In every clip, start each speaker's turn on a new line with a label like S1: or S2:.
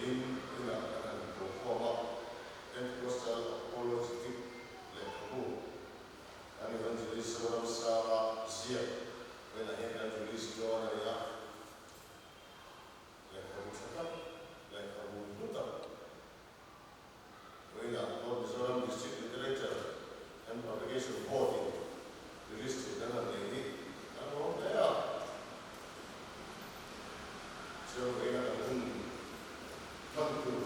S1: neiin inah kan han inkokhawm a, Pentecostal Apologetic lehkhabu kan Evangelist Zoramsanga ziak vawiinah hian kan release dawn a ni a. Lehkhabu tha tak, lehkhabu hlu tak vawiinah pawh Mizoram District Literature and Publication Board in release tur kan han nei hi kan lawm hle a. Chuan vawiina kan hun hman tur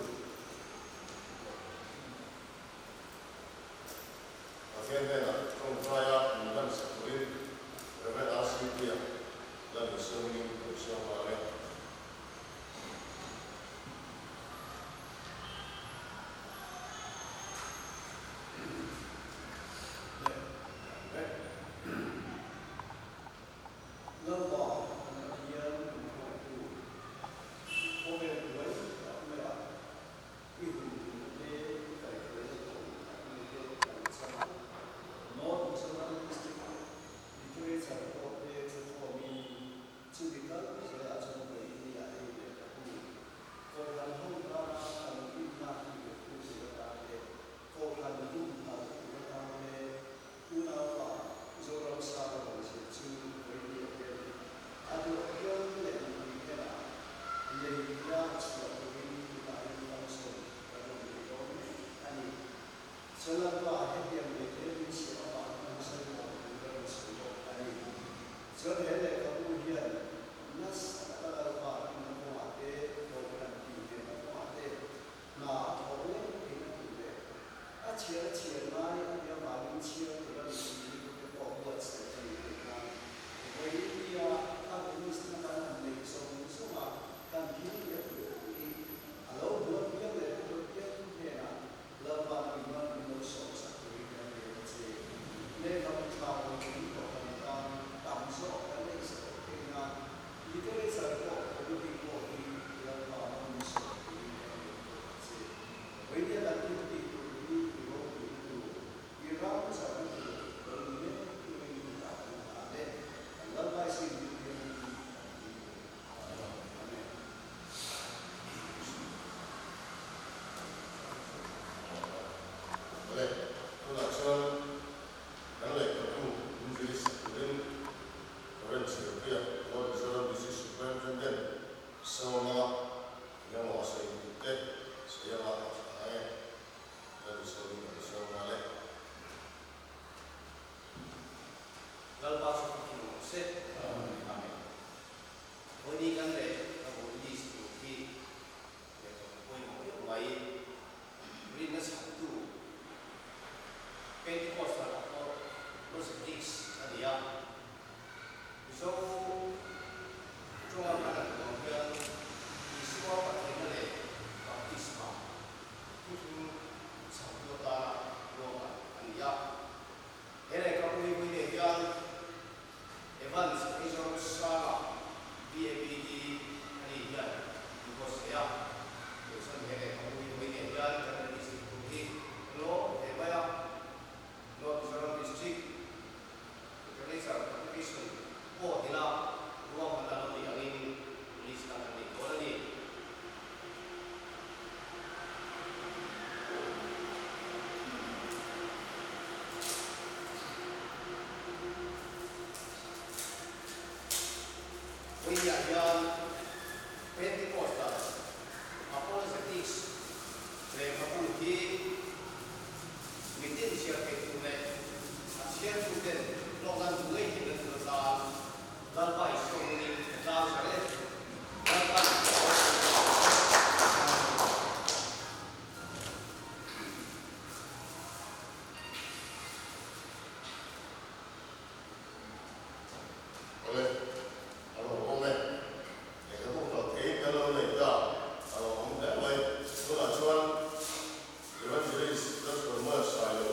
S1: Pathian hnenah tawngtaia min hlan sak turin Rev. RC Puia Lal Isua hmingin ka insuang nghal e.
S2: Lalpa kan Pathian min hmangaihtu, khawvel buai tak maia i hun duhna te, i kaihhruaina tawng tak mai te kan chang a. North Mizoram District Literature pawh te thukhawmin chumi kal zelah chuan vawiin hei lehkhabu Kohhran ho tana kan rinna tihlettu tur atan te, Kohhran humhalh tur atan te, Unaupa Zoramsanga rawn zir chu vawiin hian a duh apiang leh mipui hnenah lei tia chhuah turin tutahin function kan rawn nei dawn mek a ni. Chuan Lalpa hetiang lei thil min siam avang hian sawi awm tur ka rawn sawi bawk a ni. Chuan he lehkhabu hian nasa taka Lalpa rinna kawngah te, Kohhran tihhmehna kawngah te hna thawh ngei theihna tur leh a chhiar a chhiar ngai a nih avangin chhiar tura mipui rilrute pawh buatsaih a nih theih nan vawiin a release na kan han neih zawng zawng a, kan thil tih a tur hi a lo hmu apiang leh hmu apiang hnenah Lalpan i man min lo sawm sak turin kan ngen a che. Lehkhabu tha puitling Kohhran tan tam zawk kan neih sak theih nan literature pawh politic pawh hi Lalpa man min sawm turin kan ngen bawk a che. Vawinia kan thil tih tur hi i ropuina tur, i ram zarna tur lo ni ngei turin i ta kan hlan e. Kan Lalpa i sin hming hian kan ti e. Amen.
S1: Awle, tunah chuan kan lehkhabu min release sak turin Current Chhirpuia Lord Mizoram District Superintendent Sawma engemaw a sawi duh te sawi anga a tha e. Lal Isua in kan sawm nghal e.
S3: Lalpa chu ka rawh se. Amen. Vawiin kan lehkhabu release tur hi lehkhabu pawimawh deuh mai, rinna chhantu Pentecostal Apologetics a ni a. Mizo tawnga kan han tuam hian Isua Pathianna leh Baptisma thuthlung chhantu atana ruahman a ni a. He lehkhabu hi vawiinah hian Evans Eizawn Sanga, BAPD, a nih hian min buatsaih a, tun chuan he lehkhabu hi vawiinah hian kan release duh tur hi ka lawm hle mai a. North Mizoram District Literature Publication pawh tina ruahmanna lo nih angin release kan han nei dawn a ni. Vawiinah hian Pentecostal Apologetics lehkhabu hi mitin chhiar thei tur leh a chhiartuten hlawkna an hmu ngei theihna tur atan Lalpa Isua hmingin ka tlang zar e. Lalpan
S1: Awle, a lo awm e. Lehkhabu hlauh theihin kan lo nei ta, a lo awm hle mai. Tunah chuan Evangelist Lalchhuanmuan Sailo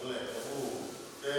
S1: lehkhabu te.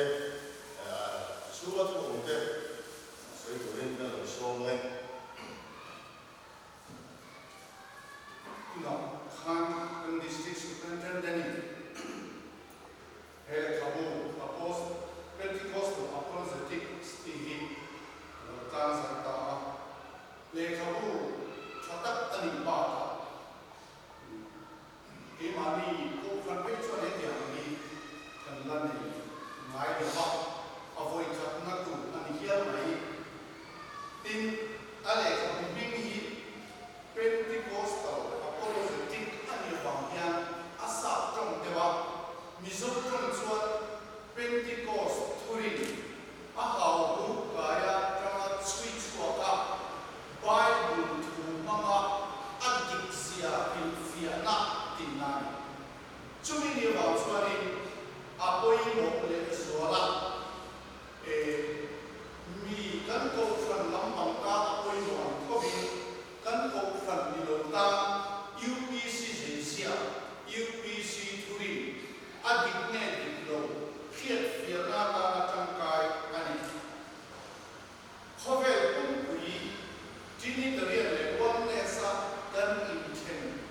S4: Trinitarian leh Oneness-a kan inthen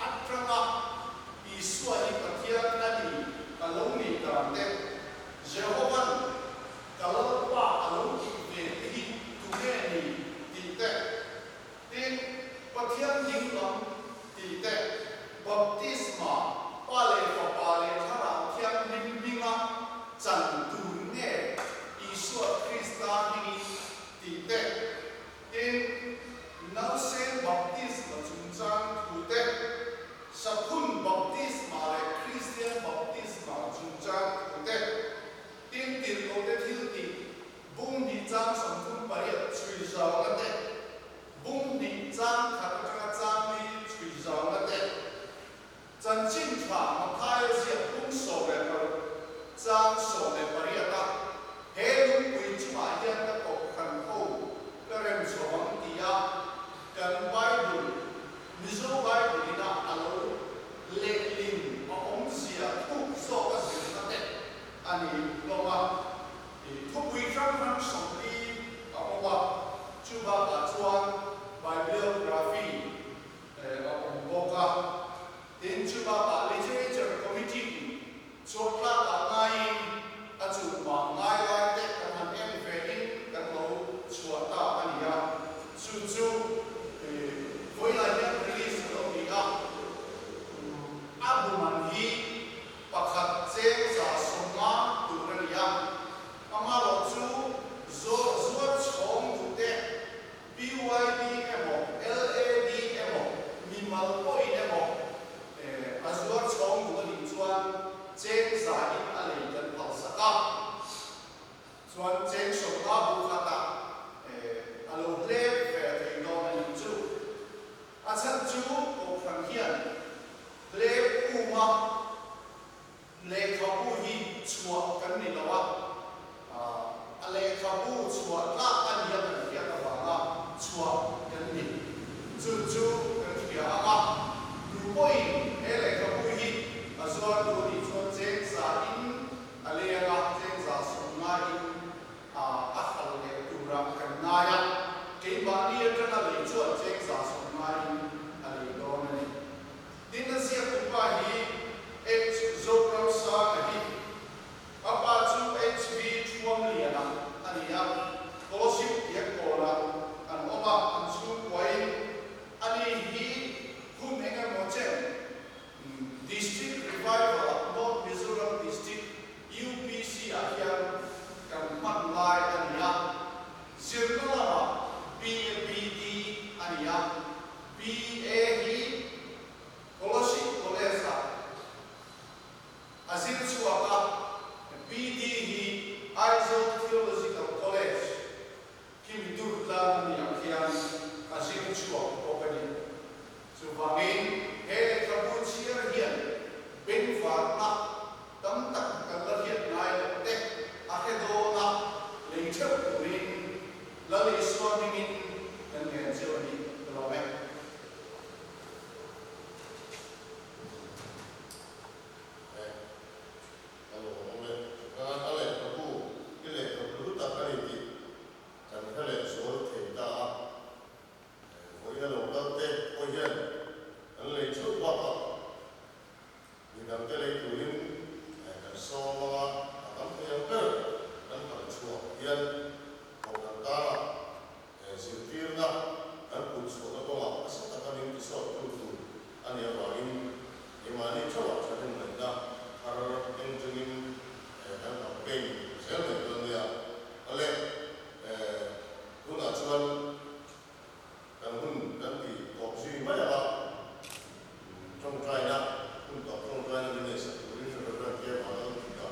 S4: atanga Isua hi Pathian a ni a lo nih dan te, Jehovan ka Lalpa a lo tih ve te hi tunge ni tih te, Tin, Pathian ding lam tih te, baptisma, Pa leh Fapa leh Thlarau Thianghlim hminga chan tur nge Isua Krista hmingin tih te, tin, nausen baptisma chungchang thu te, saphun baptisma leh Kristian baptisma chungchang thu te, tin, tirhkohte thiltih Bung hnih chang 38 chhui zauna te, bung hnih chang khat atanga chang li chhui zauna te, chanchin tha Mathaia ziak bung 16 chang 18 a he lungpui chungah hian ka kohhran ho ka rem chho ang ti a kan Bible, Mizo Bible ina a lo lehlin a awmzia thuk zawk a zirna te a ni hlawm a. Thupui hrang hrang 40 a awm a, chu bakah chuan bibliography a awm bawk a. Tin, chu bakah Literature Committee in chhuahtlakah ngaiin a chungmah ngai lai te kan han en ve in kan lo chhuah ta a ni a, chu chu vawilah hian release a lo ni a, a bu man hi Pakhat cheng 150 tur a ni a, amarawh chu zuar chhawng duh te, BYD emaw, LAD emaw, mimal pawhin emaw a zuar chhawng duh a nih chuan cheng za in a lei kan phal sak a, chuan cheng 50 bu khatah a lo hlep ve thei dawn a nih chu. A chhan chu Kohhran hian Hlep uma lehkhabu hi chhuah kan ni lo a, a lehkhabu chhuah tlak a nia kan hriat avanga chhuah kan ni. Chu chu kan hria ang a, tu pawhin he lehkhabu hi a zuar duh a nih chuan cheng za in a leng a, cheng 150 in a hral leh turah kan ngai a, keimahni atanga lei chuan cheng 150 in a lei dawn a ni. Tin a ziaktupa hi H. Zoramsanga hi a pa chu HV Thuamliana a ni a, Kolasib Diakkawnah an awm a, an chhungkuain ani hi hun eng emaw chen District Revival ah North Mizoram District UPC ah hian kan hman lai a ni a, zirna lamah BABD a ni a. BA hi Kolasib College ah a zir chhuak a, BD hi Aizawl Theological College khi mi dur tlang a nih ang hian a zir chhuak bawk a ni. Chuvangin he lehkhabu chhiar hian bengvarna tam tak kan la hriat ngai loh te a hre dawn a, lei theuh turin Lal Isua hmingin kan ngen cheu a ni ka lawm e.
S1: E, ka lawm e. Chuan a lehkhabu i lehkhabu hlu tak a ni tih kan hre leh zual thei ta a. Vawiina lo kal te pawh hian kan lei theuh bakah Midangte lei turin kan sawm anga a tam thei ang ber kan kal chhuah hian kohhran tana zirtirna kan put chhuahna kawngah nasa taka min tisawttu tur a nih avangin keimahni theuhah thahnem ngaihna thar eng chungin kan campaign zel mai dawn nia. Awle, tunah chuan Kan hun kan ti tawp zui mai ang a, tawngtaina, hun tawp tawngtaina min neihsak turin Reverend K. Vanlalthika,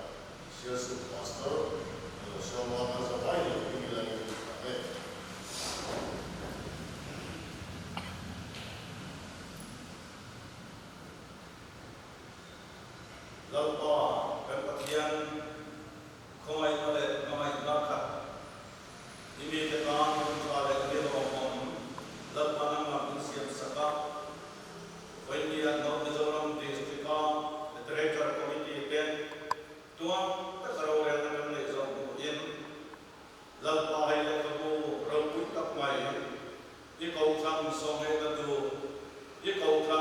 S1: Sialsuk Pastor, a lo sawm a, kan zavai lo ding ila ni tak e.
S5: Lalpa kan Pathian khawngaihna leh hmangaihna khat I mite tan hun tha leh ni lawmawm Lalpa nangmah min siam sak a, Vawinia North Mizoram District-a Literature Committee te tuang taka rorelna kan neih zawh hmuhin Lalpa hei lehkhabu ropui tak mai.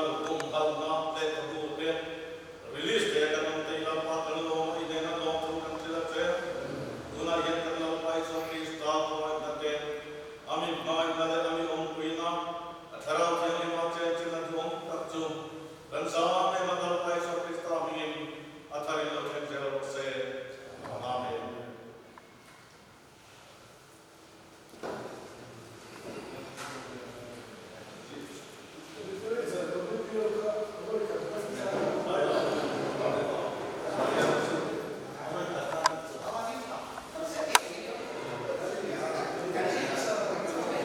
S5: Kal kum.